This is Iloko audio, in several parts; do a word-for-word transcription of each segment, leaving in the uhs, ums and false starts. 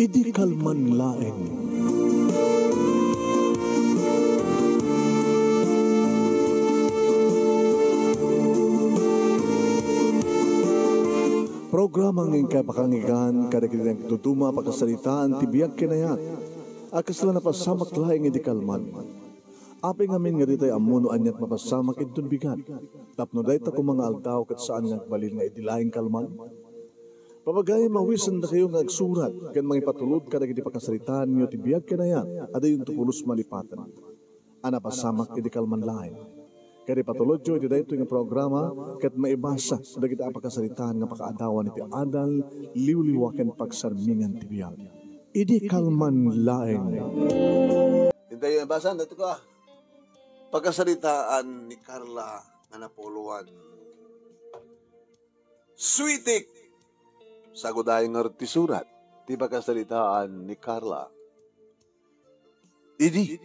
Idi kalman laeng. Programa nga inkay pakangigan kadagiti nagtutuma a pakasaritaan ti biag ken ayat a kasla napasamak laeng idi kalman. Apay ngamin nga ditay ammo no aniat mapasamak inton bigat? Tapno dayta koma nga aldaw ket saan nga agbalin nga idi laeng kalman? Papagayam, awisendakayo nga agsurat ken mangipatulod kadagiti pakasaritaanyo ti biag ken ayat a diyonto pulos malipaten a napasamak idi kalman laeng. Ket ipatulodyo iti daytoy nga programa ket maibasa dagiti a pakasaritaan nga pakaadawan iti adal, liwliwa ken pagsarmingan ti biag. Idi kalman laeng. Intayo, ibasa, nato ka. Pakasaritaan ni Carla nga napuloan. Sweetik! Sagudayo ngarud ti surat ti pakasaritaan ni Carla. Idi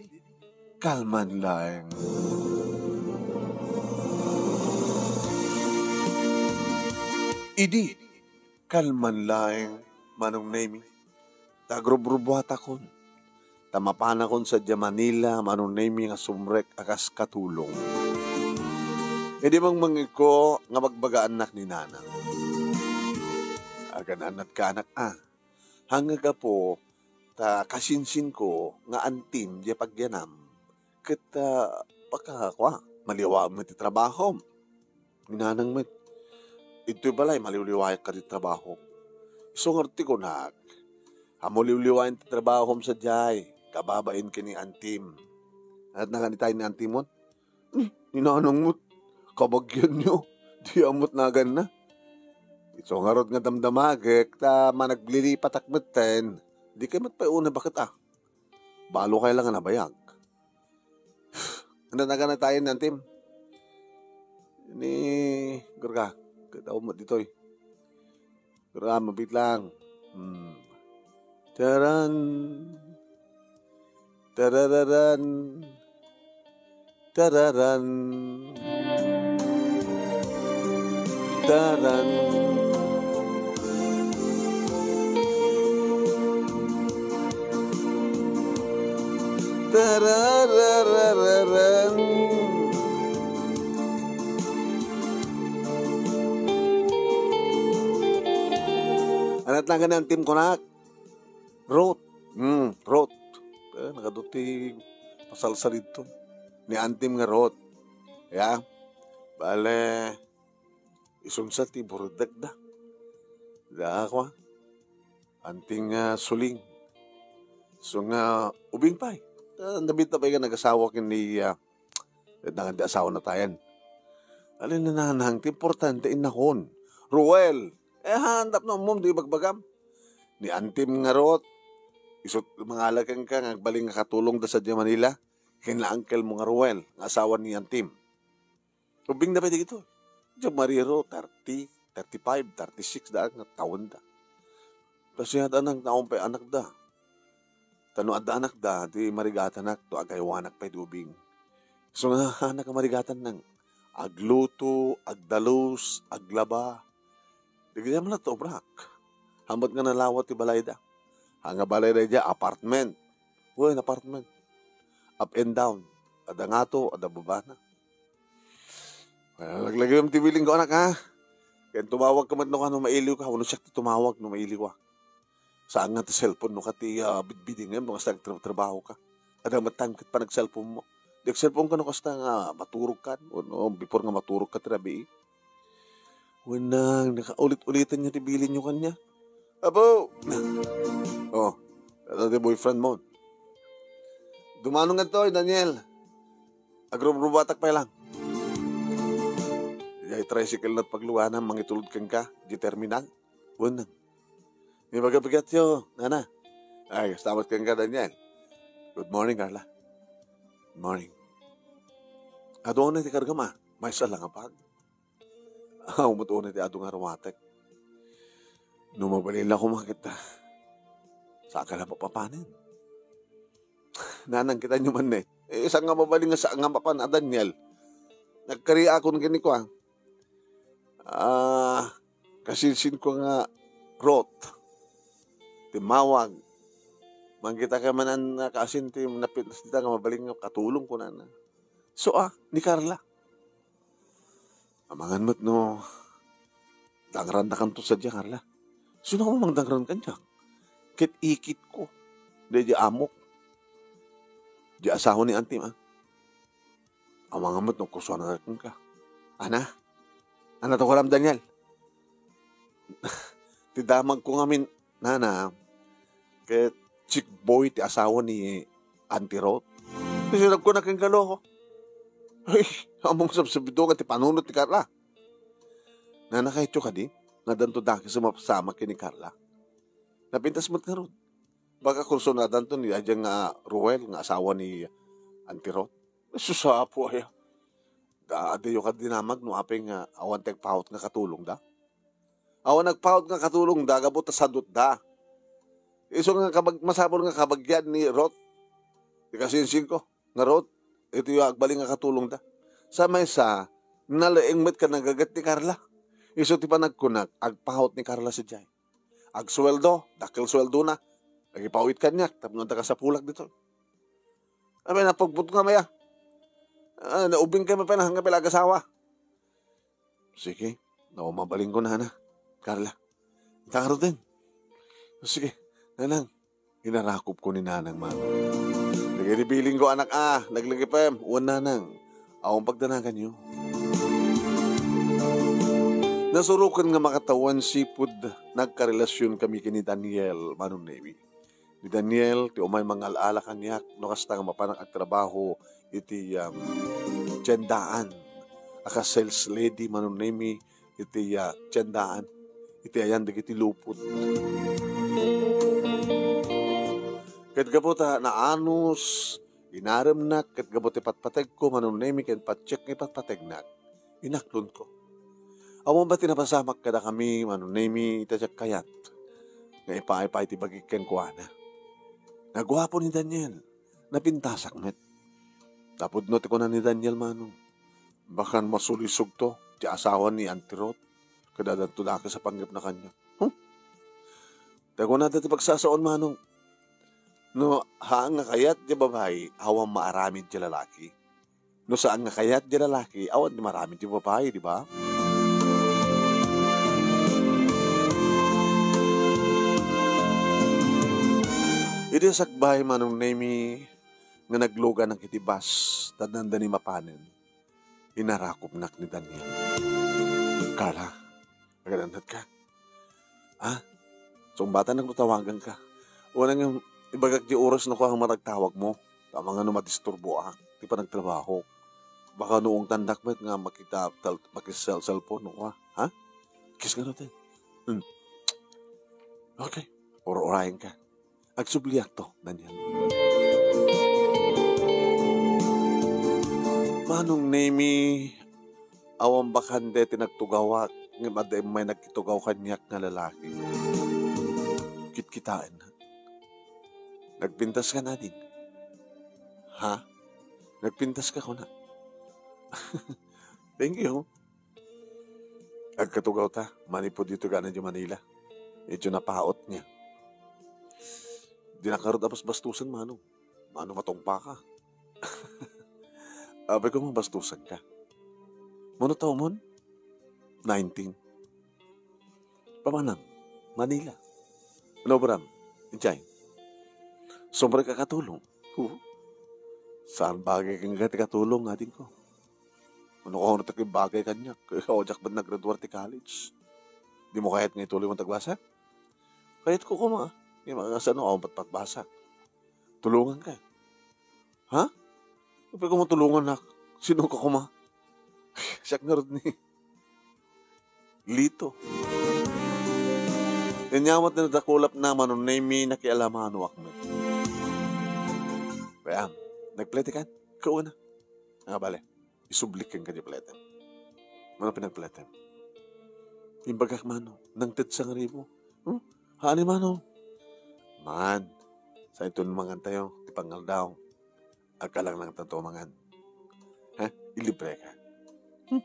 kalman laeng. Idi kalman laeng, Manong Nemi, ta agrubrubuatakon, ta mapanakon sadiay Manila, Manong Nemi, nga sumrek a kas katulong. Idi mangmangitko nga bagbagaannak ni Nanang. Agan-annadka, anak, a. Hangngeg, apo, ta kasinsinko nga antim diay pagyanam. Ket, a, baka, kua, maliwaem met ti trabahom. Ni Nanang met, "Idtoy balay, maliwliwaek kadi trabahok." Isu ngarud ti kunak, "Ammo liwliwaen ti trabahom sadiay, kababain ken ni antim." At nakanitay ni antimon, "Ni, ni Nanang met, kabagianyo, di ammot naganna." Isu ngarud nga damdamagek, ta managlilipatak metten, di kay met pay una baket a. Balo kay la nga nabayag. Anda naganitayen ni antim? Ni, gurka, ket awan met ditoy. Gurka, mabit lang. Hmm. Taran. Tarararan. Tararan. Taran. Tararararan. Anat lang gani antim kunak? Ruth. Hmm, Ruth. Eh, nagadu ti pasalsa didto. Ni antim nga Ruth. Ya. Bale, isunsa ti burudek da. Da, kwa. Anting, ah, suling. Isu nga ubing pay. Ah, nabita pay nga nagasawa ken ni, ah, ket nangan ti asawa natayen. Alin na nanang, ti importante, innakon. Ruel, eh, ha, tapno ammom, di bagbagam. Ni antim nga Ruth, isut mangala kenka nga agbalin nga katulong da sadiay Manila, ken la uncle mo nga Ruel, nga asawa ni antim. Ubing na pay dagito. Diay mariro, thirty, thirty-five, thirty-six, daan nga tawen da. Ta siya, anak, naawon pay anak da. Ta no adda anak da, di marigatanak, to agaywanak pay di ubing. Isu nga, anak, marigatan nang agluto, agdalus, aglaba. Di gayam la to obrak. Hamot nga nalawa ti balay da. Ha nga balay da diay apartment. Wen, apartment. Up and down. Adda ngato, adda babana. Well, laglagayem ti bilinko, anak, ha? Ken tumawagka met no kano mailiwka, wenno siak ti tumawag no mailiwka. Saan nga ti cellphone no kati, ah, bidbidingem no kasta agtra-, trabahoka. Adda met time ket panag-cellphone mo. Di ag-cellphone ka no kasta nga maturogkan, wenno before nga maturogka ti rabii. Wenno, nakaulit-ulitan niyo ti bilinyo kaniak. Apo! Oh, ita ti boyfriend mo. Dumano nga toy, Daniel. Agrubrubuatak pay lang. Diay tricycle na pagluanam, mangitulod kenka, di terminal. Wenno. Ni baga-bagatyo, nana. Ay, kasta met kenka, Daniel. Good morning, Carla. Good morning. Adu unay ti kargam, a? Maysa la nga bag. Aw, met unay ti adu nga ruatek. No mabalin la koma ket, saanka la mapapanen. Nanang, kitaenyo man ne. Eh, saan nga mabalin nga saan nga mapan a Daniel? Nagkariakon kenni kua. Ah, kasinsinko nga Ruth. Timmawag. Mangkita ka man a nakaasin ti napintas dita nga mabalin nga katulong," kunana. So, a, ni Carla. Amangan met no dangrannakanto sadiay, Carla. Sino nga mangdangran kaniak? Ket ikitko. Daydiay amok. Diay asawa ni antim, a. Amangan met no kusuana kenka. Ana? Ana to kunak, Daniel? Ti damagko ngamin, nana, ket chick boy ti asawa ni Auntie Ruth. Ti sinagko na ken kaloko. Ay, ammom, sabsabidongan ti panunot ni Carla. Nana, kayatyo kadi nga addanto dakes a mapasamak ken ni Carla? Napintas met ngarud. Baka kursonadanto ni daydiay nga Ruel nga asawa ni Auntie Ruth. Sus, apo aya. Da, diyo kadi dinamag no apay nga awan ti agpaut nga katulongda? Awan agpaut nga katulongda gapu ta sadutda. Isu nga kabag-, masapul nga kabagian ni Ruth. Ikasinsinko nga Ruth, iti agbalin nga katulongda. Sa maysa, nalaing met ken nagaget ni Carla. Isu ti panagkunak, agpaut ni Carla sadiay. Agsueldo, dakkel sueldona. Agipawit kaniak, tapno adda kasapulak ditoy. Apay, napugputnam aya. A, naubing kami pay, nangngapay la agasawa. Sige, no, mabalinko, nana. Carla. Ita ngaruden. Sige, nanang. Inarakopko ni nanang, manong. Dagiti bilingko, anak, a, naglagipem, wen nanang. Awan pagdanaganyo. Nasuroken nga makatawen sipud nagkarelasion kami ken ni Daniel, Manong Nemi. Ni Daniel ti umay mangal-ala kaniak no kasta nga mapanak agtrabaho iti, um, tiendaan. A kas sales lady, Manong Nemi, iti, ah, tiendaan, iti ayan dagiti lupot. Ket gapu ta naanus, inaremnak, ket gapu ti patpategko, Manong Nemi, ken patiek nga ipatpategnak, inaklonko. Awan pay ti napasamak kadakami, Manong Nemi, ita diak kayat nga ipaay pay ti bagik kenkuana. Naguapo ni Daniel, napintasak met. Tapudno ti kuna ni Daniel, manong, bakan masulisogto ti asawa ni Auntie Ruth, ket addanto dakes a panggepna kaniak. Hmm? Ta kunada ti pagsasaon, manong, no saan nga kayat ti babai, awan maaramid ti lalaki. No saan nga kayat ti lalaki, awan ti maaramid ti babai, di ba? Idi sakbay, Manong Nemi, nga nagluganak iti bus, ta addanda ni mapanen, inarakopnak ni Daniel. Carla, agadannat ka? Ah, sungbatanak no tawaganka. Wen nga, ibagak ti oras no kua nga maragtawagmo. Ta amangan no madisturboak ti panagtrabahok. Baka no ungtandak met nga makita-, tal-, makisel-, cellphone no kua. Ha? Kiss nga natin. Hmm. Okay. Or-orayen ka. Agsubliakto, Daniel. Manong Nemi, awan bakan deti nagtugawak, ngem adda immay nagkitugaw kaniak nga lalaki. Kitkitaennak. Nagpintas ka, ading? Ha? Nagpintas ka, kuna. Thank you. Agkatugaw ta, manipud dito gana di Manila. Medyo napaot niya. Di na karod a basbastusan, manong. Mano matungpa ka? Abay ko, mabastusan ka. Mano taw mon? Nineteen. Pamanam, Manila. Ano, Bram? Injay? Sobra ka katulong? Oo. Saan bagay kang gati katulong, ading ko? Ano ka, ano tayo bagay kanya? Kaya ako, diak ba naggraduar ti college? Di mo kayat nga ituloy mo tagbasa? Kayat ko, kuma. Di makakasano, ako patpatbasa. Tulungan ka. Ha? Apay ko matulungan, nak? Sino ka, kuma? Siak nga rod ni Lito. Inyawat na nadakulap na, Manong Nemi, nakialamano ak met. Kaya, nagplete kan? Kauna. Nga bale, isublik kan kadi plete. Mano pinagplete? Imbagak, mano, nangted sangribo. Hmm? Haani, mano? Man, sa ito mangan tayo, ti pangaldaw. Agkalang lang tanto mangan. Ha? Ilibre ka. Hmm.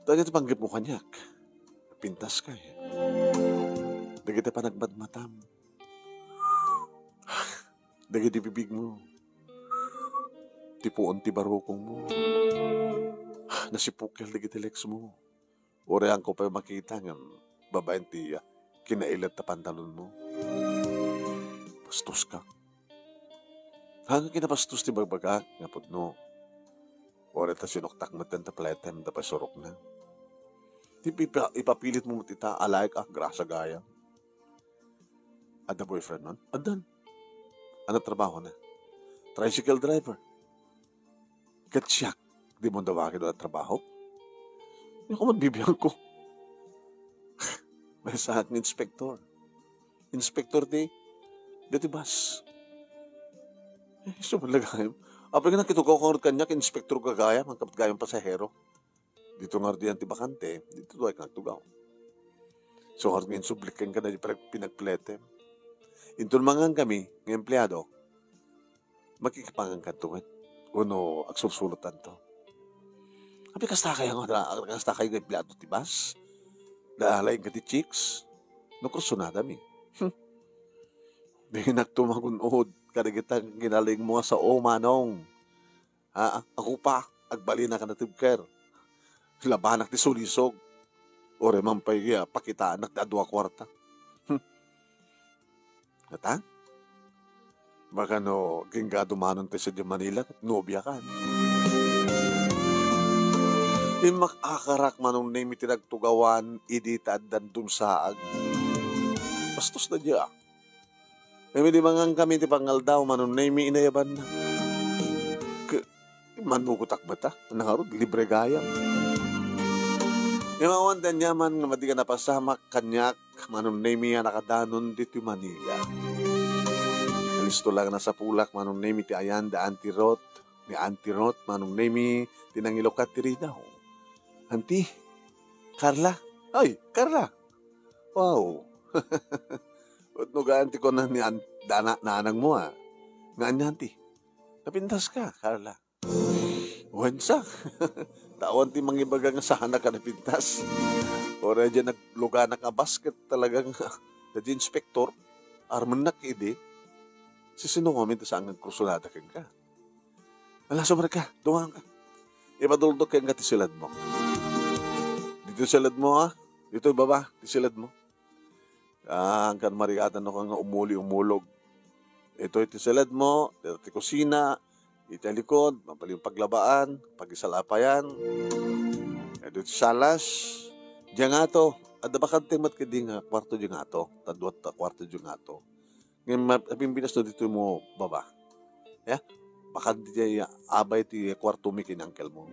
Dagiti panggep mo kaniak. Pintas ka, eh. Dagiti panagmatmatam. dagiti bibigmo. Ti puon ti barukongmo. Nasipukel dagiti leksmo. Uray, haanko pay makita ngem babaen ti, ah, kinailet ta pantalonmo. Bastoska. Haan nga kinabastos ti bagbagak nga pudno. Uray ta sinuktak met ta pletem ta paisurokna. Ti ipa-, ipapilitmo met ita, alaek a grasa gayam. Adda boyfriendmon? Addan. Ania trabahona? Tricycle driver. Ket siak, dimo dawagin no ania trabahok? Ania koma bibiangko? Maysaak nga inspektor. Inspektor ti, ditoy bus. Eh, isu man la gayam. Apay nga nakitugaw ka ngarud kaniak, inspektor ka gayam, haan ka met gayam pasahero. Dito ngarud diay ti bakante, dito tuay ka nagtugaw. Isu ngarud nga insublik kenka daydi pinag-, pinagpletem. Inton mangan kami nga empleado, makikipangan kanto ket, wenno agsursurotanto. Apay kasta kayo nga, kasta kayo nga empleado ti bus? Laeng ka ti chicks? No, kursunadami. Hmm. Dinak tumagun-od kadagita kinalaingmo a sao, manong. Ha? Ako pa, agbalinak a natibker. Labanak ti sulisog. Uray man pay, ah, pakitaanak ti adu a kuarta. Hmm. Ata? Baka no, agingga dumanon tayo sa Manila, ket nobiakan. Immak-akarak, Manong Nemi, ti nagtugawan, idi ta addan dumsaag. Bastos da dia. Ngem idi mangan kami ti pangaldaw, Manong Nemi, inayabanna. Ke-, manugotak met, a? Nangarud, libre gayam. Ngem awan ti aniaman nga madi nga napasamak kaniak, Manong Nemi, a nakadanon ditoy Manila. Listo lang nasapulak, Manong Nemi, ti ayan da Auntie Ruth, ni Auntie Ruth, Manong Nemi, ti nangilukat ti ridaw. Auntie, Carla? Ay, Carla! Wow! Pudno gayam ti kuna ni an-, dana-, nanangmo, a. Nga ania, Auntie? Napintaska, Carla? Wen sa. Ta awan ti mangibaga nga saannak a napintas. Uray diay nagluganak a bus ket talaga nga, daydi inspektor, armennak idi. Sisino ngamin ti saan nga agkursunada kenka? Ala, sumrekka, dumaanka. Ipatuldok kenka ti siledmo. Ditoy siledmo, a. Ditoy baba, ti siledmo. Ah, angkan marigatan no ka nga umuli-umulog. Itoy ti siledmo, ditoy ti kusina, iti likod, mabalin paglabaan, pagisalapayan. Itoy ti salas, diay ngato, adda bakante met kadi nga kuarto diay ngato, ta dua ta kuarto diay ngato. Ngem ma-, napimpitas no ditoy mo baba. Ya? Bakante diay abay ti kuartomi ken ni uncle mo.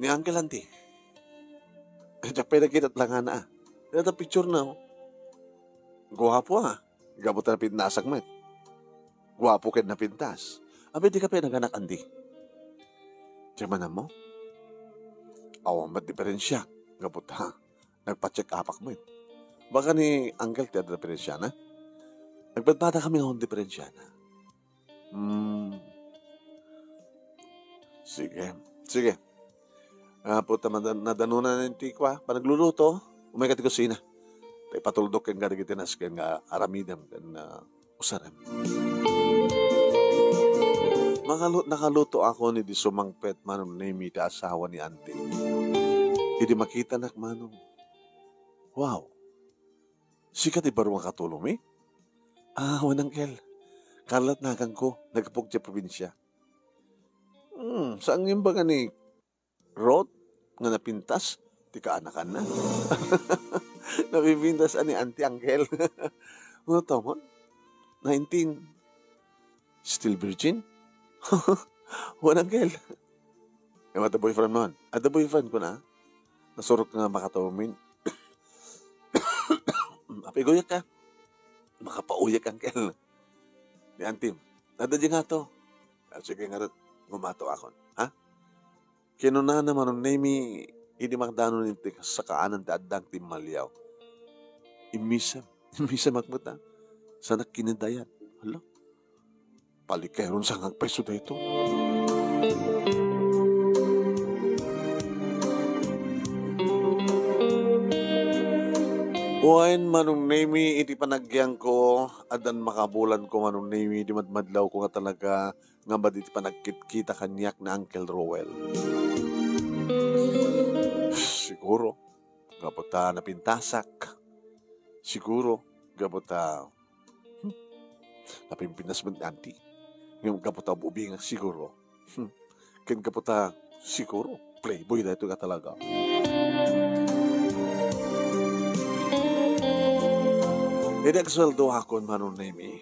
Ni uncle, auntie. Diak pay nakita ti langana, a. Dayta picture na, o. Guapo, a. Gapu ta napintasak met. Guapo ken napintas. Apay, dika pay naganak, auntie? Diay manammo? Awan met diferensia. Gapu ta nagpa-check upak met. Baka ni uncle ti adda diferensiana? Nagpadpada kami nga awan diferensiana. Hmm. Sige. Sige. Gapu ta mada-, nadanonan ti kua, panagluluto, umayka ti kusina. Ta ipatuldok kenka dagiti nasken nga aramidem ken, ah, usarem. Makalu-, nakalutoakon idi sumangpet Manong Nemi ti asawa ni auntie. Idi makitanak, Manong, "Wow! Sika ti baro nga katulomi?" "Ah, wen, uncle. Carla ti naganko, naggapuak idiay probinsia." "Hmm, saan nga imbaga ni Ruth nga napintas ti kaanakanna?" "Napipintas a ni auntie, uncle." "Ano to, mon? Nineteen? Still virgin?" "Wen, uncle." "Ngem adda boyfriend mon?" "Adda boyfriend ko na. Nasurok nga makatawmin." "Apay, guyek ka?" "Makapauyek, uncle." "Ni auntie, adda diay ngato." "Ah, sige ngarud, ngumatoakon, ha?" Kinunana Manong Nemi, idi makadanon iti kasakaanan ti addang timmaliaw. Immisem, immisemak met, a. Saanak kinidayat. Hala, palikeron sangak pay isu daytoy. Wen, Manong Nemi, iti panagyanko, addan makabulanko, Manong Nemi, idi madmadlawko nga talaga nga madi ti panagkitkita kaniak ni Uncle Roel. Siguro, gapu ta napintasak. Siguro, gapu ta, hmm, napimpinas met ni Auntie. Ngem gapu ta ubingak siguro. Hmm. Ken gapu ta, siguro, playboy daytoy nga talaga. Idi agsueldoakon, Manong Nemi.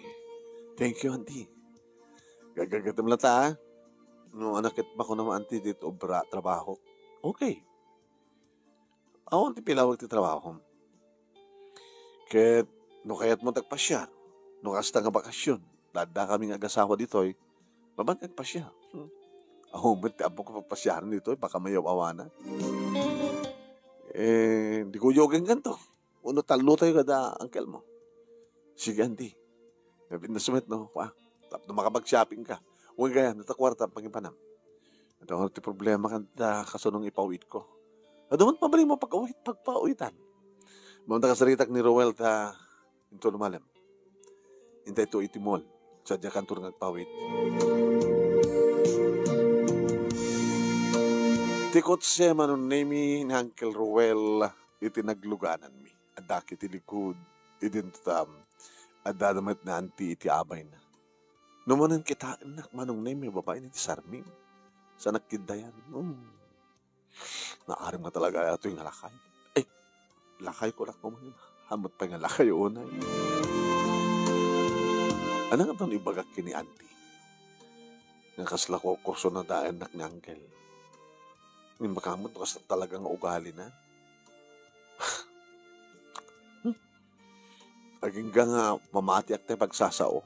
Thank you, Auntie. Gagagatem la ta, ah. No, anakit makunak, Auntie, ditoy obra, trabaho. Okay. Awan ti pilawag ti trabahom. Ket no kayatmo ti agpasiar, no kasta nga bakasyon, adda kami nga agasawa ditoy, mapan ka agpasiar. Hmm. Awan met ti ammok a papasiaren ditoy, baka mayaw-awanan. Eh, di kuyogenkanto. Uno tallotayo kada uncle mo. Sige, Auntie. Napintas met, no? Kua, tapno makapag-shopping ka. Wen gayam, dita kuarta, pangipanam. Adu ti problema kanta, kasunong ipawitko. Adu met mabalinmo pag-awit, pagpawitan. Mao ta kasaritak ni Roel ta, into lumalem. Intay to iti mall. Sadiakanto nga agpawit. Ti kotse, Manong Nemi, ni Uncle Roel, iti naglugananmi. Adda iti likod, idinto ta, adda met ni Auntie iti abayna. No manen kitaennak, Manong Nemi, babaen iti sarming. Sa nagkiddayan. Hmm. Naarim nga talaga atoy nga lakay. Eh, lakay ko la koma. Hamot pay nga lakay unay. Ania nga ton ibagak ken ni Auntie? Nga kasla ko kurso na daennak ni Uncle. Ngem baka met kasta talaga nga ugalina. Agingga nga mamatiak ti pagsasao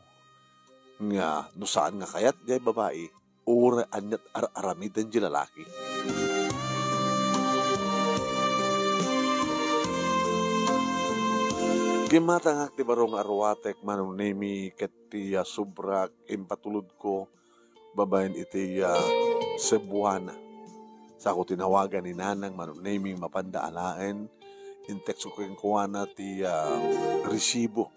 nga no saan nga kayat diay babai, uray aniat ar-aramiden diay lalaki. Kimmatangak ti baro nga aruatek, Manong Nemi, ket ti, ah, sobrak impatulodko babaen iti, ah, Cebuana. Sako tinawagan ni Nanang, Manong Nemi, mapanda alaen. Intextko kenkuana ti, ah, resibo.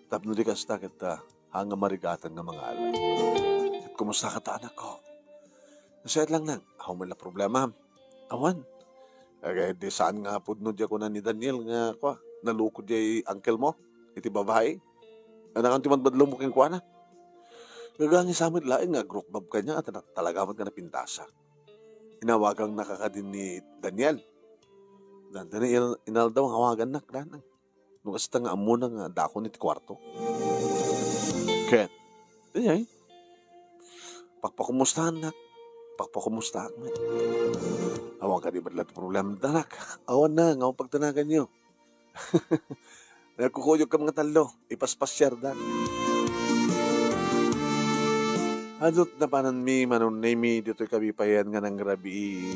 Tapno di kasta ket, ah, haan nga marigatan nga mangala. Ket kumusta kata, anakko? Nasayat lang, Nang. Awan met la problema. Awan. Agay, di saan nga pudno diay kuna ni Daniel nga, kua, naloko diay uncle mo iti babai? Ania nga ti madmadlawmo kenkuana? Gagangi sa met laeng nga agrukbab kaniak, talaga met nga napintasak. Inawagannaka kadi ni Daniel. Daniel, inaldaw nga awagannak, Nanang. No kasta nga ammona nga dakon iti kuarto. Ket, ayay, pakpakumustaannak. Pakpakumustaak met. Awan kadi met la ti problema, anak. Awan, Nang, awan pagtanaganyo. Nagkukuyogkami nga tallo, ipaspasiarda. Adut napananmi, Manong Nemi, ditoy kabipayan nga nangrabii.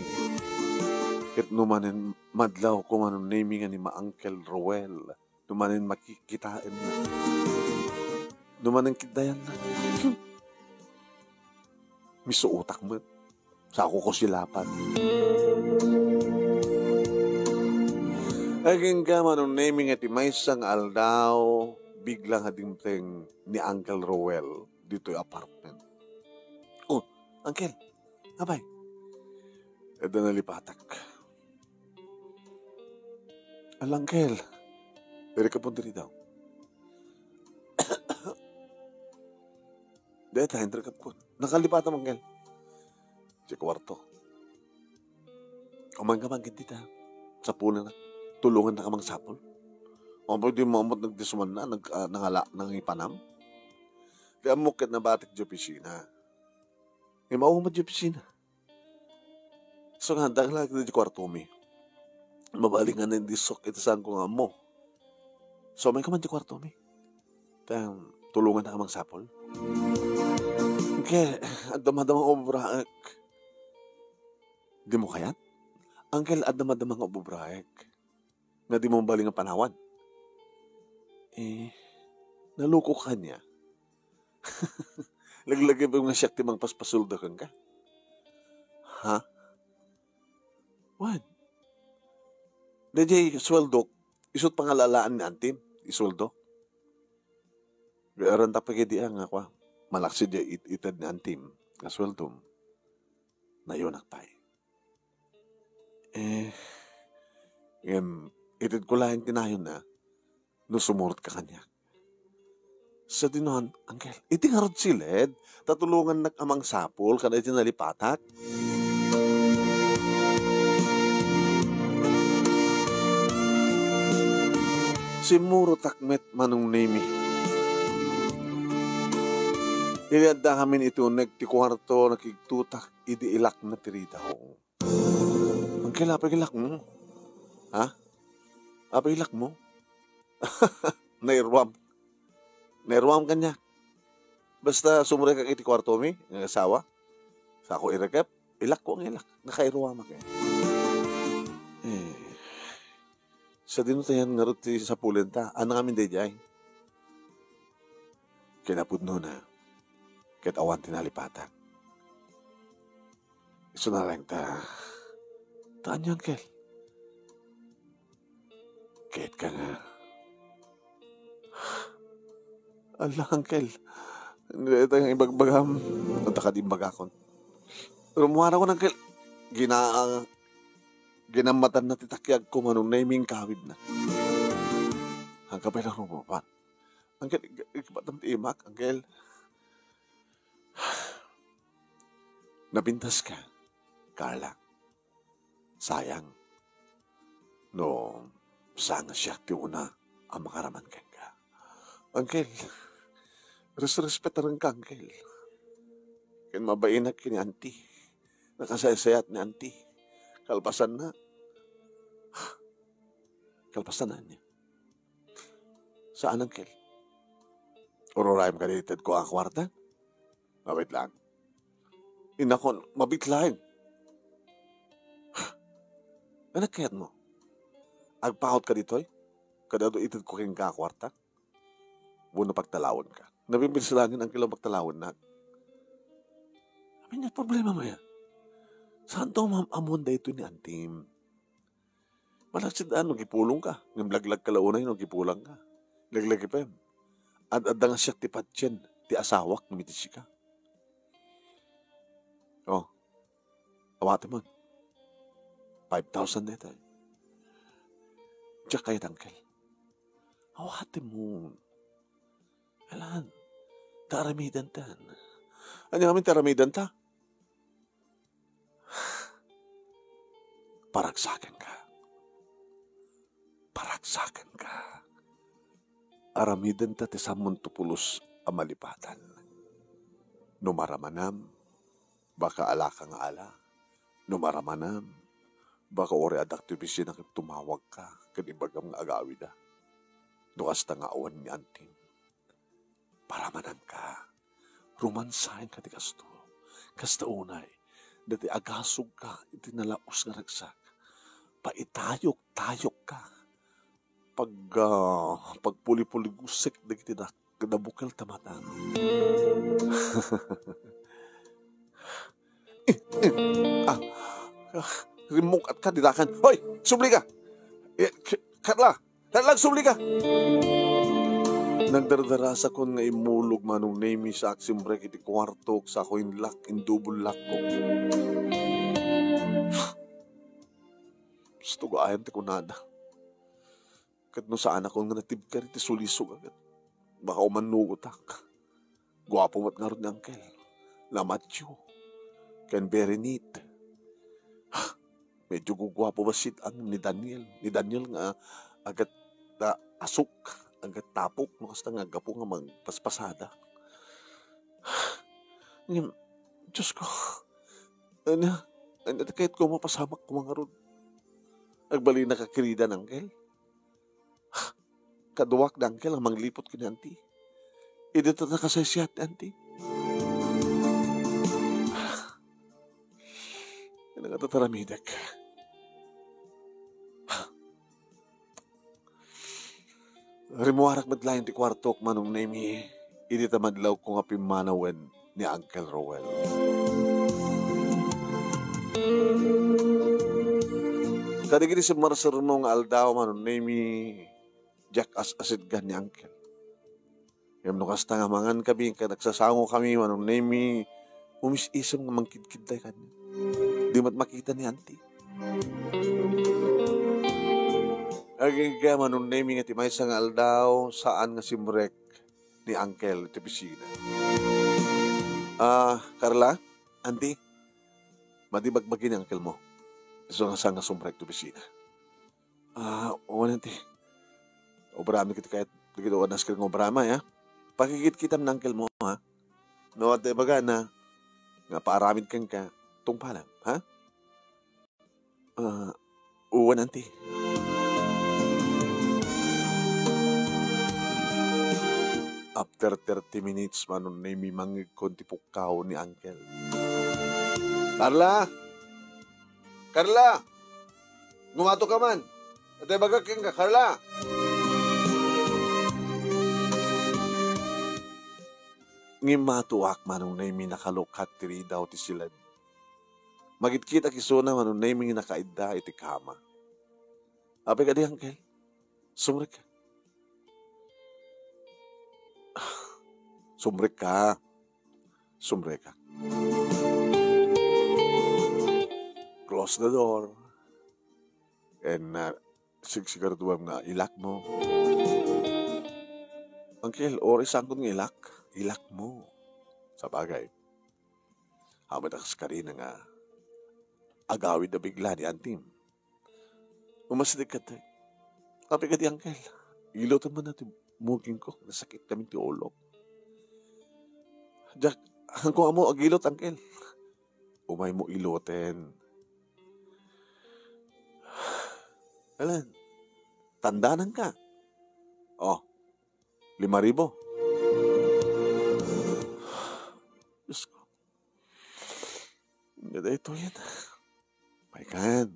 Ket no manen madlawko, Manong Nemi, nga ni ma-Uncle Roel, no manen makikitaenna, no manen kiddayanna. Misuotak met. Sako ko silapan. Agingga, Manong Nemi, nga ti maysa nga aldaw, bigla nga dimteng ni Uncle Roel ditoy apartment. Oh, Uncle, apay? Adda nalipatak. Ala, Uncle. Diri ka pun diri daw. Deta, inter ka pun. Nakalipatam, Uncle. Ti kuarto. Umayen ka man ket dita. Sapulan na. Tulongan na ka mangsapol. Apay, di mo ammot nagdisuman na, nag-, ah, nangala-, nangipanam. Ti ammok ket nabatik di opisina. Imaw mo di opisina. So nga, dagla iti kuartomi. Mabalin nga nandisok iti saan ko nga ammo. So, may ka man ti kuartomi. Tang, tulongan na ka mangsapol. Ke, adda madamang obraek. Di mo kayat? Uncle, adda madamang obraek. Nga di mo mabalin nga panawan. Eh, naloko ka niya. Laglagibayo nga siak ti mangpaspasuldo kenka. Ha? Wen. Daydiay sueldok, Isut' pangalalaan ni antim, isueldo. Gaaranta pay kadi nga kua, malaksid diay it-ited ni antim nga sueldom, nayonak pay. Eh, ngem, itedko laeng ti nayonna no sumurotka kaniak. Sadino, Uncle, iti ngarud siled, ta tulongannak a mangsapul kada iti nalipatak. Simmurotak met, Manong Nemi. Idi addakamin iti uneg ti kuarto, nakigtotak idi ilakna ti ridaw. Uncle, apay ilakmo? Ha? Apay ilakmo? Nairuam. Nairuam kaniak. Basta sumrekak iti kuartomi nga asawa, sako irekep, ilakko nga ilak. Nakairuamak, eh. Eh, sadino tayan ngarud ti sapulenta? Ania ngamin daydiay? Kinapudnona, ket awan ti nalipatak. Isuna laeng ta, ta ania, Uncle? Ket ka nga. Ala, Uncle. Dayta nga ibagbagam. Anta kadi imbagakon. Rummuarakon, Uncle. Gina-, ginammatanna ti takiagko, Manong Nemi, inkawidna. Agka pay la rumapan. Uncle, ig-, igbatam ti imak, Uncle. Napintaska, Carla. Sayang. No, saan nga siak ti una a makaraman kenka. Uncle, res-, respetarenka, Uncle. Ken mabainak ken ni Auntie. Nakasaysayat ni Auntie. Kalpasanna, kalpasanna ania? Saan, Uncle. Ururayem kadi itedko a kuarta? Mabiit laeng. Innakon, mabiit laeng. Ania kayatmo? Agpakawka ditoy? Kada adu itedko kenka a kuarta? Wenno pagtalawenka? Napipinsalangen, Uncle, a pagtalawennak. Ania ti problema, maya? Saanto mam-ammoan daytoy ni Antim? Malaksid a no gipulongka, ngem laglagka la unay no gipulongka. Laglagi pay. Ad-adda nga siak ti patien ti asawak ngem iti sika. Oh, awatemon. Five thousand daytoy. Diak kayat, Uncle. Awatemon. Alan, ta aramidentan. Ania ngamin ti aramidenta? Paragsakanka. Paragsakanka. Aramidenta ti saanmonto pulos a malipatan. No maramanam, baka alaka nga ala. No maramanam, baka uray addak ti opisina ket tumawagka ken ibagam nga agawida. No kasta nga awan ni Antim. Paramananka, rumansaenka ti kasto. Kasta unay, dagiti agasogka iti nalaus nga ragsak, paitayok-tayokka, pag-, ah, pagpulipuligusek dagiti dak-, dabukel ta mata. Eh, eh, ah, ah, rimmuk-atka, didakan. Hoy, sublika! Eh, K-, Carla! Nagsublika! Nagdardarasakon nga immulog, Manong Nemi, sa agsimrek iti kuartok, sa ako inlak, indubol lakko. Gusto ko ayan ti kunada. Ket no saanakon nga natibker iti sulisog, ket baka umannugotak. Guapo met ngarud ni Uncle. Lamatio. Ken very neat. Medyo guguapo bassit ang ni Daniel. Ni Daniel nga agat, ah, asuk, agat tapok, no kasta nga aggapu nga magpaspasada. Ngem, Diyos ko, ania, ania ti kayatko mapasamak koma ngarud? Agbalinaka kiridan, Uncle? Kaduak da, Uncle, a mangliput ken ni Auntie. Idi ta nakasaysayat ni Auntie. Ania nga tataramidek? Rimmuarak met laeng ti kuartok, Manong Nemi, idi ta madlawko nga pimmanawen ni Uncle Roel. Ta dagiti simmarsermo nga aldaw, Manong Nemi, diak as-asidgan ni Uncle. Ngem no kasta nga mangankami ken agsasangokami, Manong Nemi, umis-isem nga mangkidkidlay kaniak. Di met makita ni Auntie. Agingga, Manong Nemi, nga ti maysa nga aldaw, saan nga simrek ni Uncle iti opisina. Ah, Carla, Auntie, madi bagbagi ni Uncle mo. Isu nga saan nga sumrek iti opisina. Ah, wen, Auntie. Obrami kiti kayat, dagiti wen askil nga obrami, ha? Pakikitkitam ni Uncle mo, ha? No, adda ibagana nga paaramid kenka, tungpalam, ha? Ah, wen, Auntie. After thirty minutes, Manong Nemi, mangngegkon ti pukkaw ni Uncle. Carla! Carla! Ngumatoka man! Adda ibagak kenka, Carla! Ngimmato ak, Manong Nemi, nakalukat ti ridaw ti siled. Magitkitak isuna, Manong Nemi, nga nakaidda iti kama. Apay kadi, Uncle? Sumrekka. Sumrekka. Sumrekka. Close the door. And, uh, sigsiguraduam nga ilak mo. Uncle, uray saankon nga ilak. Ilak mo. Sabagay. Amin a kas karina nga agawid a bigla ni Antim. Umasideg kadi. Apay kadi, Uncle? Ilutem man ti mugingko. Nasakit kami ti ulok. Diak, haanko ammo agilut, Uncle. Umaymo iluten. Alan, tandananka. Oh, lima ribu. Diyos ko. Nga daytoy yan. Paikan.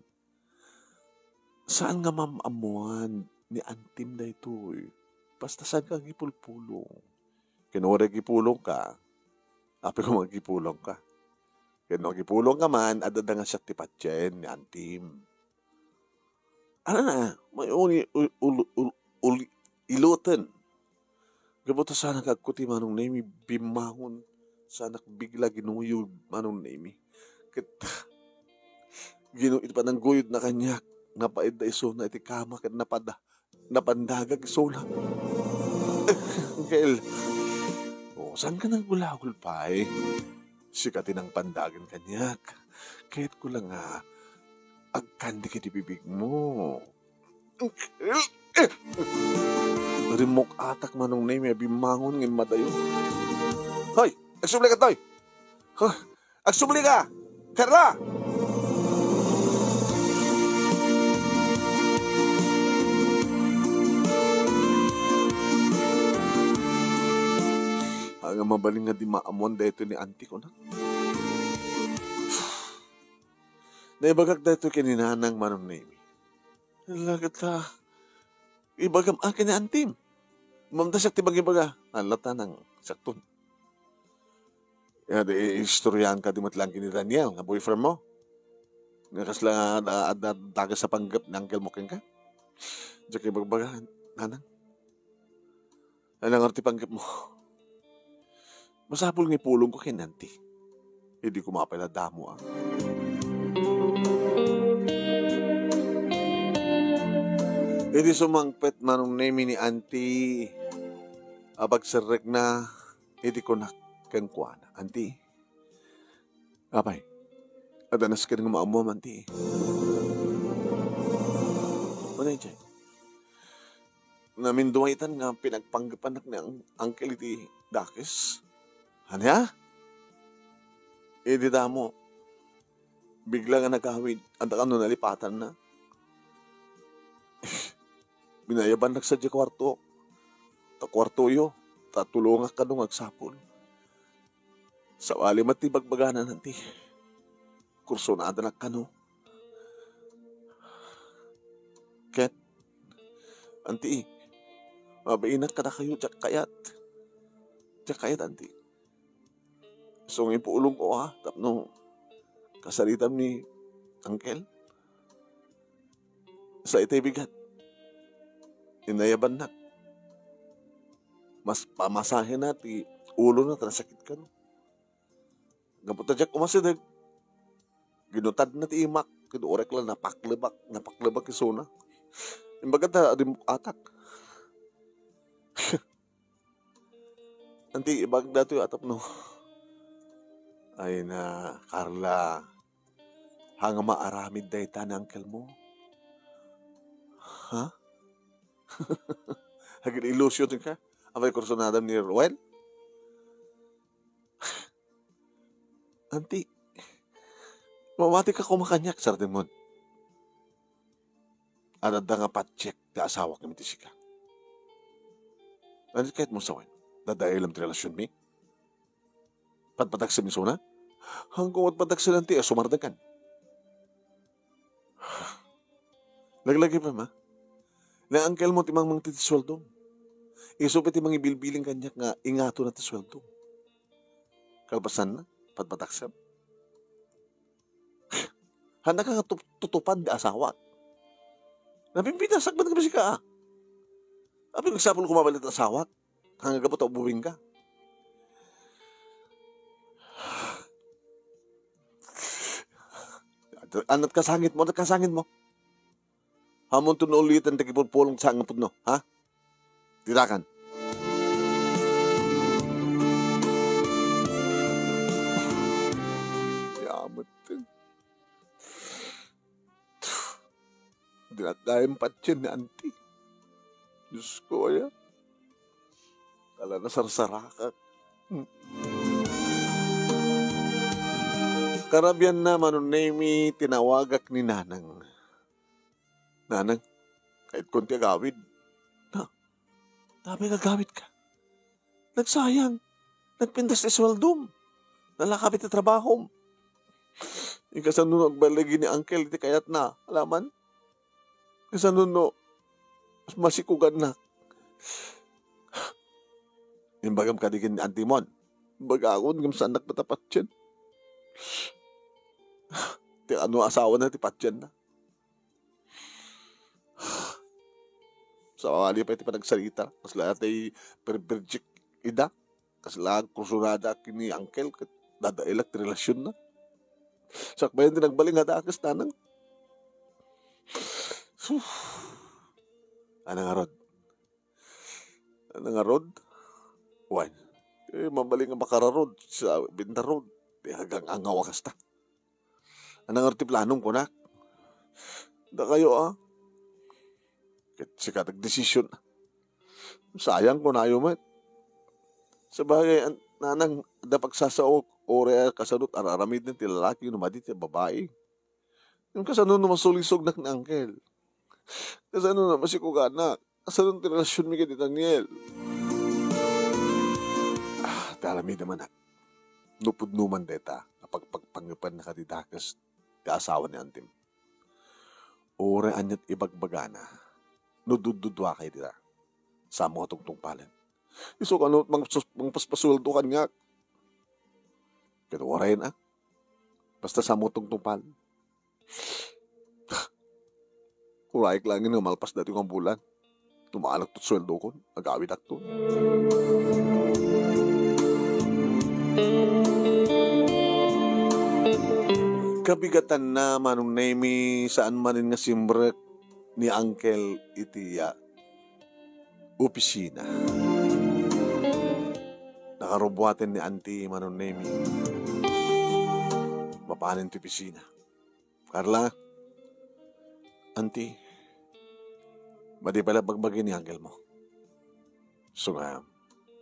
Saan nga maam-ammuan ni Antim daytoy? Basta saanka agipulpulong. Ken uray agipulongka, apay koma agipulongka. Ken no agipulongka man, adda nga siak ti patien ni Antim. Ano na, may uli, ul-, ul-, ul-, ul-, iluten. Gapu ta saanak agkuti, Manong Nemi, bimmangon. Saanak bigla ginuyod, Manong Nemi. Ket ginu-, iti panangguyodna kaniak, napaidda isuna iti kama ket napada-, napandagak isuna. Uncle, o, saanka nagulagul pay? Sika ti nangpandagen kaniak. Kayatko la nga agkandik iti bibigmo. Rimmuk-atak, Manong Nemi, a bimmangon nga immadayo. Hoy! Agsublika, Toy! Huh! Agsublika! Carla! Ania mabalin nga di maammuan daytoy ni Auntie, kunak. Naibagak daytoy ken ni Nanang, Manong Nemi. Ala, ket ta, ibagam a ken ni Antim. Mamta siak ti bagibaga. Ala, ta nang siakton. Ya, di, istoryaanka di met laeng ken ni Daniel, nga boyfriend mo. Nga kasla, da-, da-, dakes a panggep ni uncle mo kenka. Diak ibagbaga, Nanang. Ala ngarud ti panggepmo. Masapul nga ipulongko ken ni Auntie. Idi koma pay la damo, a. Idi sumangpet, Manong Nemi, ni Auntie a pagserrekna, idi kunak kenkuana, "Auntie, apay, adda nasken nga maammuam, Auntie?" Unayen, Jay. Namindua itan nga pinagpanggepanak ni ang-, uncle iti dakes. Ania? Idi damo, bigla nga nagawid, adda kano nalipatanna. Binayabannak sadiay kuarto. Ta kuartoyo, ta tulongak kano nga agsapul. Sawali met ti bagbaganan, Auntie. Kursunadanak kano. Ket, Auntie, mabainak kadakayo, diak kayat. Diak kayat, Auntie. Isu nga ipulongko, a, tapno kasaritam ni Uncle. Sa itay bigat. Inayabannak. Mas pamasahena ti ulona ta nasakit kano. Gapu ta diak umasideg. Ginutadna ti imak. Ket uray la napaklebak, napaklebak isuna. Imbaga ta dimmok atak. Anti, ibagda toy atapno. Ay na, Carla. Haan nga maaramid dayta ni uncle mo. Ha? Agin-ilusion ka? Apay kursunada ni Ruel? Anti, mamati ka kumakaniak, sardengmon. Adda nga patiek ti asawak iti sika. Ano kayat mo sawen? Dadaelam ti relasyonmi? Patpataksem isuna? Haan ko patpatakseman ti sumardengkan. Laglagipen, ma. Ni uncle mo ti mangmangted ti sueldom. Isu pay ti mangibilbiling kaniak nga ingatonna ti sueldom. Kalpasanna, patpataksem. Haanka nga tup-, tutupan ti asawak. Napimpitasak met kami sika, a. Apay, nagsapul ko mabalinka ti asawak. Haan nga gapu ta ububingka. Anat kasangit mo, anat kasangit mo. Haanto no uliten ti kipulpulong ti sangaputno, ha? Ditakan. Yamat. Dinak gayam patien ni Auntie. Diyos ko, aya. Ala, nasarsarakak. Hmm. Karabian na, Mano Nemi, tinawagak ni Nanang. Nanang, kayat kon ti agawid. Na, apay nga agawidka? Nagsayang. Nagpintas ti sueldom. Nalakabi ti trabahom. Inkasano no agbaligi ni Uncle iti kayatna? Alaman? Kasano no masikugannak? Imbagam kadi ken ni Auntie Mon. Imbagakon ngem saannak met a patien. Ti ano asawana ti patienna? Sabali pay ti panagsarita, kasla tay perberjek ida, kasla agkursunada ken ni Uncle, ket dadaelak ti relasionna. Sakbayan ti nagbalin nga dakes, Nanang. Sus. Ano ngarud? Ano ngarud? Wen. Eh, mabalin nga makararud sa bintarud. Ti agang-angaw a kasta. Ano ngarud ti planom, kunak? Dakayo, a. Ket sika ti agdesisyon. Sayang, kunayo met. Sabagay, an-, Nanang, adda pagsasaok, uray a kasano ti ar-aramiden ti lalaki no madi ti babai. Ngem kasano no masulisognak ni Uncle? Kasano no masikugannak? Kasano ti relasionmi ken ni Daniel? Ah, ti aramidem, anak. No pudno man dayta a pagpagpangepenna kadi dakes ti asawa ni Auntie Mon. Uray aniat ibagbagana, no dudduduakay dita, saanmo a tungtungpalen. Isu kano mangsus-, mangpaspasueldo kaniak. Ket uray, a. Basta saanmo a tungtungpalen. Urayek laeng nga malpas daytoy nga bulan. Tumaanakto ti sueldokon, agawidakto. Kabigatanna, Manong Nemi, saan manen nga simrek ni Uncle iti, ah, opisina. Nakarubuaten ni Auntie, Manong Nemi. Mapanen ti opisina. Carla, Auntie, madi pay la bagbagi ni Uncle mo. Isu nga,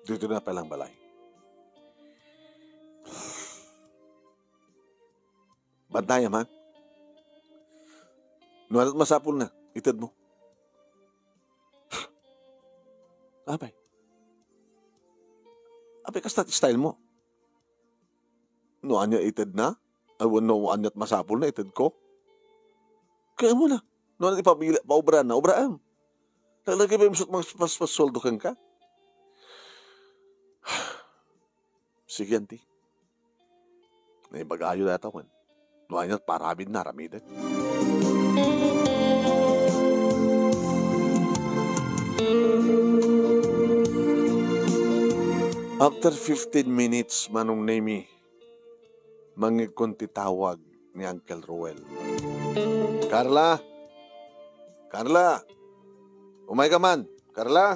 ditoy na pay la balay. Bantayam, ha? No aniat masapulna, itedmo. Apay? Apay, kasta ti style mo? No ania itedna, a, wenno aniat masapulna, itedko. Kayatmo na. No aniat ipabili, paubranna, ubraem. Laglagipen, isu ti mangpaspasueldo kenka. Sige, Auntie. Naibagayo dayta wen. No aniat paaramidna, aramidek. After fifteen minutes, Manong Nemi, mangngegkon ti tawag ni Uncle Roel. "Carla! Carla! Umayka man! Carla!"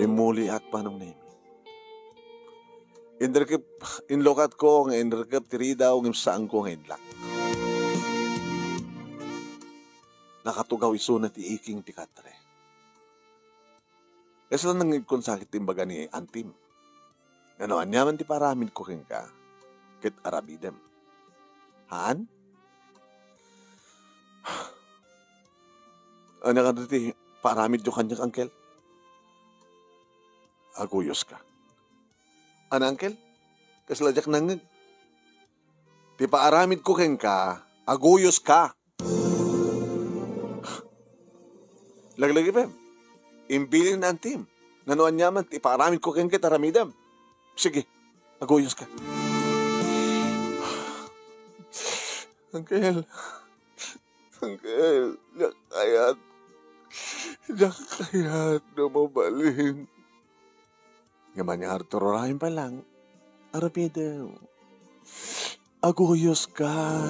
Immuliak, Manong Nemi. Inrekep, inlukatko nga inrekep ti ridaw ngem saanko nga inlak. Nakatugaw isuna ti iking ti katre. Kasla nangngegkon sa ket imbaga ni antim. Ngano aniaman ti paaramidko kenka, ket aramidem. Haan? Ania kadi ti paaramidyo kaniak, Uncle? Aguyoska. Ania, Uncle? Kasla diak nangngeg. Ti paaramidko kenka, aguyoska. Laglagipem. Imbilin ni antim. Ngano aniaman ti paaramidko kenka, aramidem. Sige, aguyoska. Uncle, Uncle, diak kayat. Diak kayat nga mabalin. Ngem ania ngarud ti rurayen pay laeng? Aramidem. Aguyoska.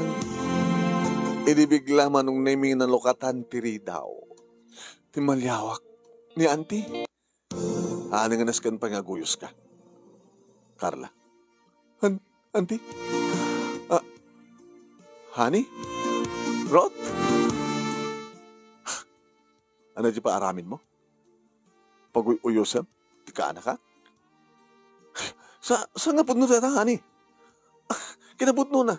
Idi bigla, Manong Nemi, nalukatan ti ridaw ti maliawak ni anti. Ania nga nasken pay nga aguyoska, Carla? An-, anti? Ah, honey? Ruth? Ania ti paaramidmo? Paguy-uyosem ti kaanakak? Sa-, saan nga pudno dayta, honey? Kinapudnona.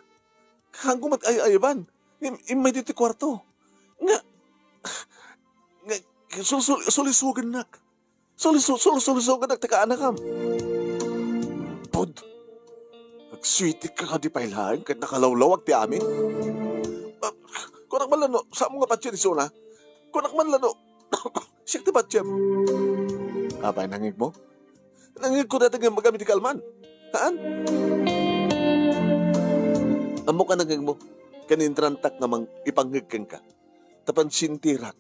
Kaanko met ay-ayaban. Im-, immay ditoy kuarto. Nga, nga, sul-, sul-, sulisogennak. Suliso-, sul-, sulisogennak ti kaanakam. Pud, agsuitikka kadi pay laeng ket nakalawlawag ti amin. Ah, kunak man la no, saanmo nga patien isuna? Kunak man la no, siak ti patiem. Apay, nangngegmo? Nangngegko dayta nga imbagam iti kalman. Haan? Ammok a nangngegmo, ken intrantak nga mang-, ipangngeg kenka. Tapno sintirak.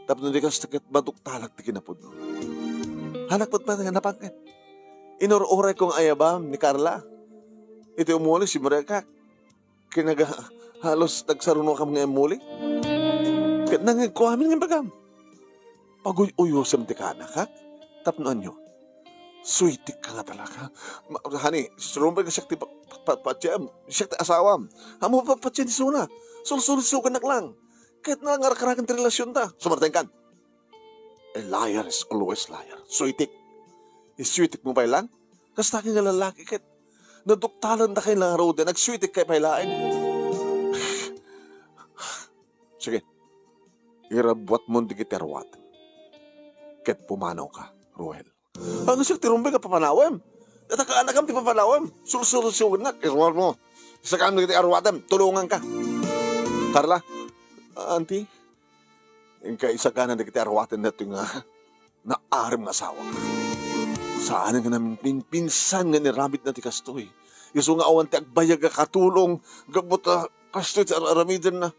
Tapno di kasta ket maduktalak ti kinapudno. Hanak met nga napangngeg. Inur-urayko nga ayabam ni Carla. Iti umuli, simrekak. Kinaga, halos nagsarunokam nga immuli. Ket nangngegko amin nga imbagam. Paguy-uyosem ti kaanakak. Tapno ania? Suitikka nga talaga. Ma-, honey, sirumbay nga siak ti pa-, pa-, pa-, patiem. Siak ti asawam. Ammom pa-, patien isuna. Sul-, sulisogennak lang. Ket nangarakraken ti relasionta. Sumartengkan. A liar is always liar. Suitik. Isuitikmo pay lang? Kasta nga lalaki ket naduktalendakay ngaruden, agsuitikka pay laeng. Sige. Irabuatmon dagiti aruatem. Ket pumanawka, Roel. Ania siak ti rumbeng a papanawem? Dayta kaanakam ti papanawem. Sul-, sulisogennak. Irabuatmo. Isagam dagiti aruatem. Tulonganka. Carla, anti, inka isagana dagiti aruatem daytoy nga naarim nga asawa. Saan nga namin pinsan nga inaramidna ti kastoy. Isu nga awan ti agbayag a katulong gapu ta kastoy ti ar-, aramidenna.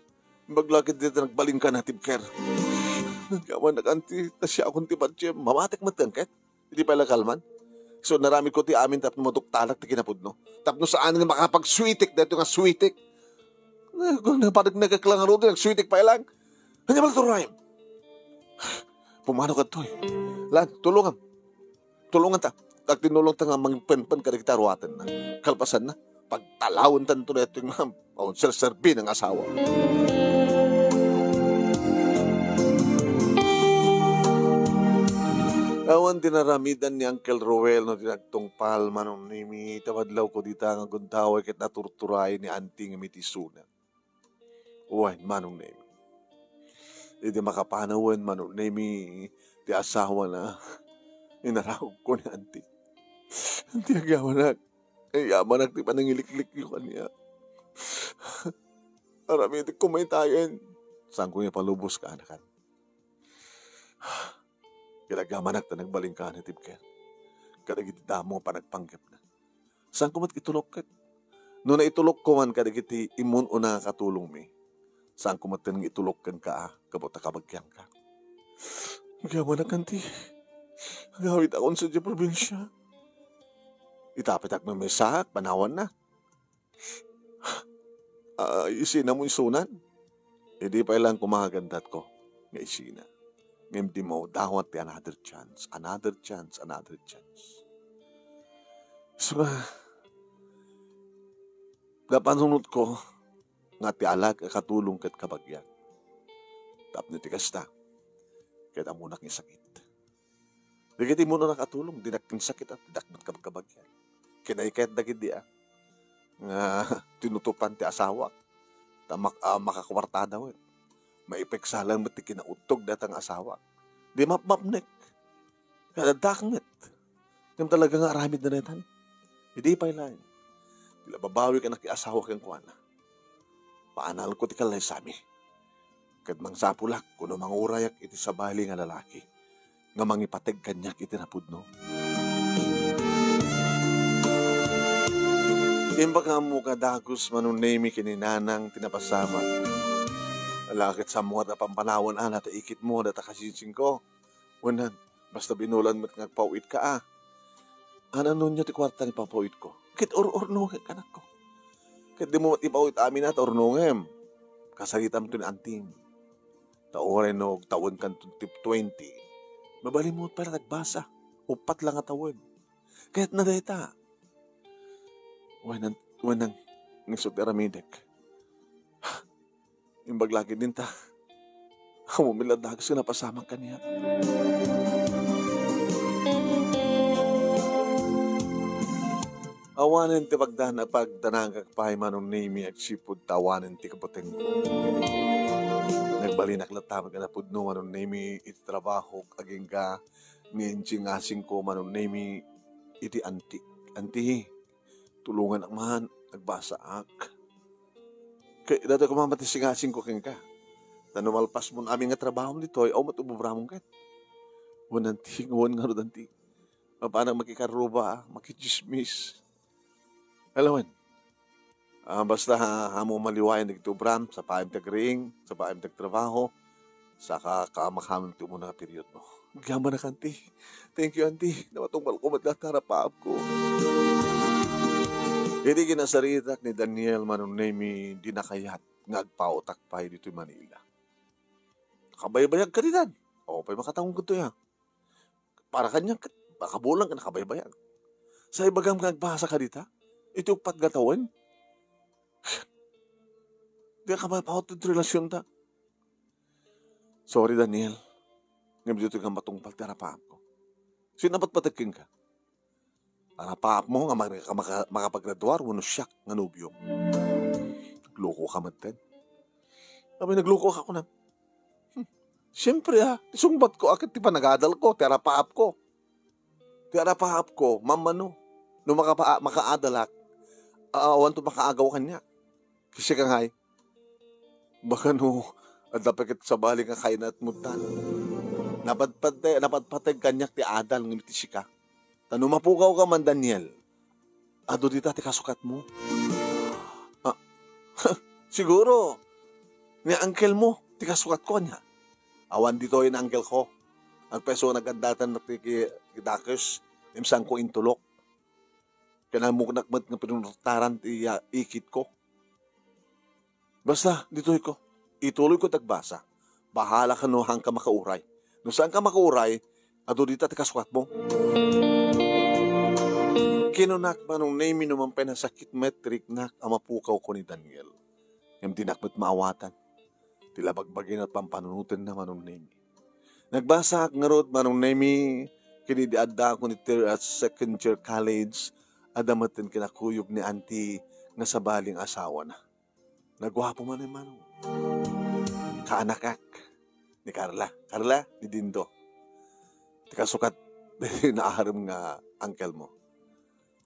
Imbag la ket dayta nagbalinkana, Tibker. Agyamannak, anti, ta siakon ti patiem. Mamatek met ket. Idi pay la kalman. So, naramidko ti amin tapno maduktalak ti kinapudno. Tapno saan nga makapagsuitik daytoy nga suitik. Naparegnegak lang ngaruden, agsuitik pay lang. Ania man la ti ruraem? Pumanawka ditoy. Lan, tulongam. Tulonganta. Agtinnulongta nga mangpenpen kadagiti aruatenna. Kalpasanna, pagtalawenta daytoy nga awan serserbi nga asawa. Awan ti naramidan ni Uncle Roel no di nagtungpal, Manong Nemi, ta madlawko dita nga agundaway ket naturturay ni Auntie nga miti isuna. Wen, Manong Nemi. Idi makapanawen, Manong Nemi, ti asawana, inaramidko ni Auntie. Auntie, agyamanak. Agyamanak ti panangiliklikyo kaniak. Aramidek koma itayen. Saanko nga ipalubos kaanakan. Ket agyamanak ta nagbalinkana, Tibker, kadagiti damo nga panagpanggepna. Saanko met itulok ket no naitulokko man kadagiti immun-una nga katulongmi, saanko met nga itulok kenka a gapu ta kabagianka. Agyamanak, Auntie. Agawidakon sadiay probinsia. Ita pay ti agmaymaysaak, panawanna. Ah, isinam isunan? Idi pay laeng koma agandatko nga isina. Ngem dimmaw dawat ti another chance, another chance, another chance. Isu nga, napanunotko nga ti alak a katulong ket kabagiak. Tapno ti kasta, ket ammonak nga sakit. Dagiti immuno nakatulong, dinak ken sakit at dinak met kabkabagian. Kinaykayaat dagidi a, nga tinutupan ti asawak. Ta mak-, ah, makakuartada wen. Maipeksa laeng met ti kinaudtog dayta nga asawak. Di mapmapnek. Kadaddak met. Ngem talaga nga aramid na daytan. Idi pay laeng. Ti la babawi ken nakiasawa kenkuana. Paanalko ti kallaysami. Ket mangsapulak, kuno mangurayak iti sabali nga lalaki nga mangipateg kaniak iti napudno. Imbag ammo kadagus, Manong Nemy, ken ni Nanang ti napasamak. Ala ket sammuat a pampanawan a data ikitmo, data kasingsingko. Wen, basta binulan met nga agpaw-itka a. Anuanonyo ti kuarta nga ipapawidko? Ket ur-urnongek, anakko. Ket dimo met ipawid amin a ta urnongem. Kasaritamto ni antim. Ta uray no agtawenkanto ti twenty, mabalinmo met pay la ti agbasa. Uppat la nga tawen. Kayatna dayta. Wen, wen, nga isu ti aramidek. Imbag la ketdin ta, ammom met la dagus nga napasamak kaniak. Awanen ti pagdan-, pagdanagak pay, Manong Nemy, agsipud ta awanen ti kabutengko. Nagbalinak latta met nga napudno, Manong Nemy, iti trabahok, agingga ni insingasingko, Manong Nemy, iti antik. Anti, tulonganak man, agbasaak. Ket datoy koma met ti singasingko kenka. Ta no malpasmon amin nga trabahom ditoy, awan met ubobramon ket. Wen anti, wen ngarud anti. Mapanak makikarruba, makitsismis. Alawen. Ah, basta ha, ammom maliwayan dagiti obram, sapaem ti agriing, sapaem ti agtrabaho, saka kaamakamen ti umuna nga periodmo. Agyamanak, anti. Thank you, anti. Namatungpalko met latta ti arapaapko. Idi kinasaritak ni Daniel, Manong Nemy, di nakayat nga agpaotak pay ditoy Manila. Nakabaybayag ka ditan. O, pay makataong kadtoy a. Para kaniak, makabulang ka nakabaybayag. Sa ibagam nga agbasa ka dita, iti uppat nga tawen, di ka mapaut iti relasionta. Sorry, Daniel. Ngem ditoy nga matungpal ti arapaapko. Sino napatpateg kenka? Arapaapmo nga maka-, maka-, makapagraduar wenno siak nga nobiom? Nagluko ka metten. Abi, nagluko ka, kunam. Hmm. Siempre, a, ti sungbatko a ket ti panagadalko, ti arapaapko. Ti arapaapko, mammano, no makapa-, makaadalak, a, awanto makaagaw kaniak. Ket sika ngay, baka no, adda pay ket sabali nga kayatmo tan. Napatpate-, napatpateg kaniak ti adal ngem iti sika. Ta no mapukaw ka man, Daniel, adu dita ti kasukatmo. Ah, siguro, ni uncle mo, ti kasukatko, ania? Awan ditoy ni uncle ko. Agpayso nga nagandatan ti ki-, ki dakes, ngem saanko intulok. Ken ammok met nga pinurtaran ti, ah, ikitko. Basta, ditoy ko. Ituloy ko ti agbasa. Bahala ka no haanka makauray. No saanka makauray, adu dita ti kasukatmo. Kinunak, Manong Nemy, no man pay nasakit met ti riknak a mapukawko ni Daniel. Ngem dinak met maawatan ti labagbagina a pampanunotenna, Manong Nemy. Nagbasaak ngarud, Manong Nemy, ken idi addaakon iti ter-, ah, second year college, adda metten kinakuyog ni auntie nga sabali nga asawana. Naguapo manen, Manong. Kaanakak ni Carla. Carla, ni Dindo. Ti kasukat, naaram nga uncle mo.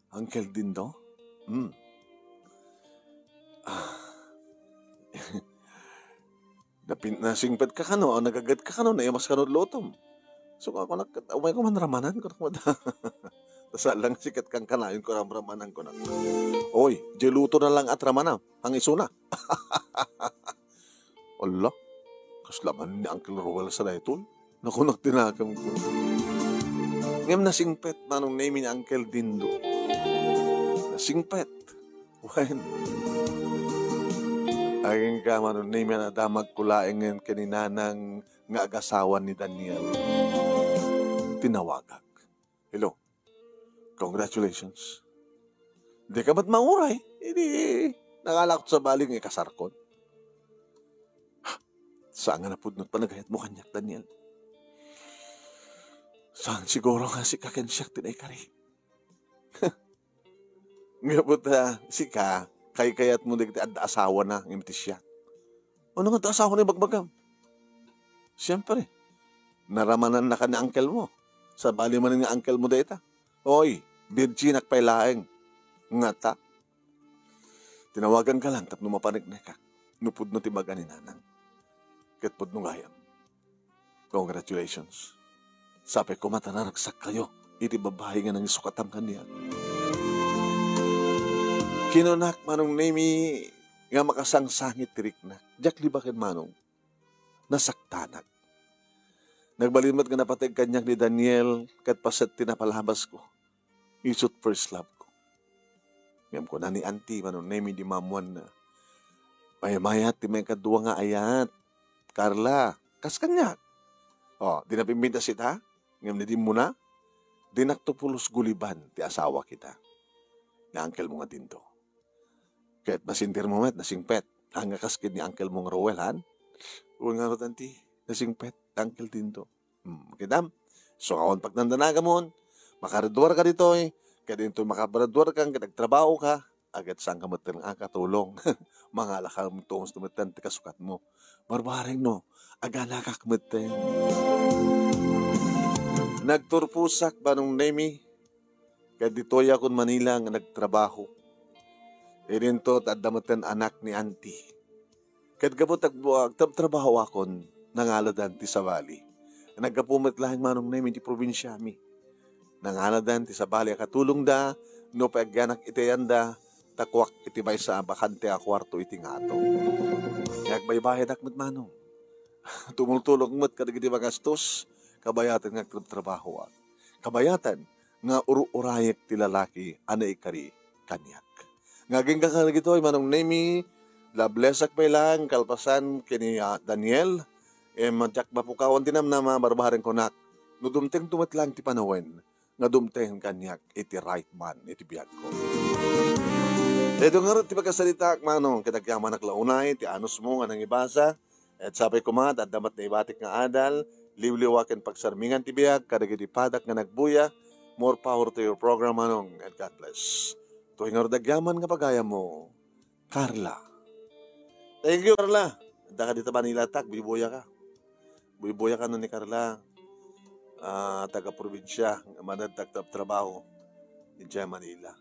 Uncle Dindo? Hmm. Ah. Napin-, nasingpet ka kano, o nagagat ka kano, naimas kano lutom. So, ako nak-, umay ko man ramanan, kunak met. Tas alang sikat kang kanayon ko ramramanan, kunak. Oy, di luto na lang at ramana, ang isuna. Ala, kasla man ni Uncle Roel sa daytoy. Naku, nagtinakam ko. Ngem nasingpet, Manong Nemi, ni Uncle Dindo. Nasingpet. Wen, agingga, Manong Nemi, a nadamagko laengen ken ni Nanang nga agasawa ni Daniel. Tinawagak. Hello. Congratulations. Dika met mauray. Idi, nangalak sa bali nga ikasarkon. Saan nga napudno ti panagayatmo kaniak, Daniel? Saan siguro nga sika ken siak ti naikari? Ngem ta sika, kaykayatmo dagiti adda asawana ngem ti siak. Ano nga adda asawana ibagbagam? Siempre, naramanannaka ni uncle mo. Sabali manen nga uncle mo dayta. Oy, birginak pay laeng. Ngata, tinawaganka lang tapno mapaneknekak no pudno ti baga ni Nanang. Ket pudno gayam. Congratulations. Sapay koma ta naragsak kayo iti babai nga nangisukatam kaniak. Kinunak, Manong Nemi, nga makasangsangit ti riknak. Diak libaken, Manong. Nasaktanak. Nagbalin met nga napateg kaniak ni Daniel ket paset ti napalabasko. Isut' first love ko. Ngem kuna ni Auntie, Manong Nemi, idi maammuanna, "Maymayat ti maikadua nga ayat, Carla. Kas kaniak." O, di napimbintas ita? Ngem ni dimmuna, dinak to pulos guliban ti asawa kita. Ni uncle mo nga Dindo. Ket masindir mo met, nasingpet. Haan nga kas ken ni uncle mo nga Roel, han? Wen ngarud, Auntie, nasingpet, Uncle Dindo. Hmm, kitam? So, awan pagdandanagamon, makagraduarka ditoy, ket intoy makagraduarkan ket agtrabahoka, aget saanka metten nga akatulong. Mangalaka met, tuos metten ti kasukatmo. Barbareng no, aganakak metten. Nagturposak, Manong Nemi, ket ditoyakon Manila nga nagtrabaho. Idinto ta adda metten anak ni Auntie. Ket gapu ta agbu-, agtrabtrabahoakon, nangaladan ti sabali. Naggapu met laeng, Manong Nemi, ti probinsiami. Nangaladan ti sabali a katulongda, nupay agyanak iti ayanda, ta kuak iti maysa a bakante a kuarto iti ngato. Ket agbaybayadak met, Manong. Tumultulok met kadagiti magastos, kabayatan nga agtrabtrabahoak. Kabayatan nga ur-urayek ti lalaki a naikari kaniak. Nga agingga kadagitoy, Manong Nemi, la-blessak pay laeng kalpasan ken ni, ah, Daniel, em, diak mapukawan ti namnama, barbareng kunak, no dumtengto met laeng ti panawen nga dumteng kaniak iti right man iti biagko. Daytoy ngarud ti pakasaritaak, Manong, ket agyamanak la unay ti anusmo nga nangibasa, et sapay koma ta adda met naibatik nga adal, liwliwa ken pagsarmingan ti biag kadagiti padak nga nagbuya. More power to your program, Manong, and God bless. Toy ngarud agyaman nga pagayammo, Carla. Thank you, Carla. Adda ka dita Manila, tak, buybuya ka. Buybuya ka no ni Carla. Ah, taga-probinsia, nga manad tagtrabtrabaho idiay Manila.